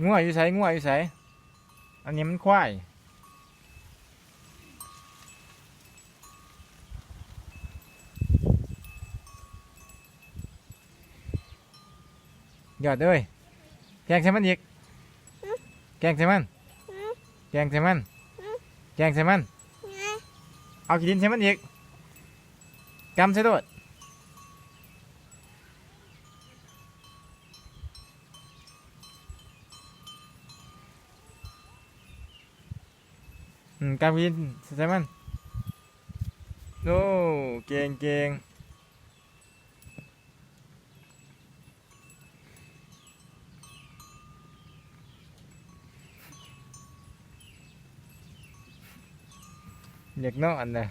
ງົວຢູ່ໃສ? ງົວຢູ່ໃສ? ອັນນີ້ມັນຄວາຍ. ຍອດເອີຍ ແກງໃສ່ມັນອີກ. ຫຶ? ແກງໃສ່ມັນ. ຫຶ? ແກງໃສ່ມັນ. ຫຶ? ແກງໃສ່ມັນ. ຫຍັງ? ເອົາຂີ້ດິນໃສ່ມັນອີກ. ກຳໃສ່ໂລດ. ອືມ ກຳຂີ້ດິນໃສ່ມັນ. ໂອ້ ເກັ່ງໆ. ຢາກນອນນະ.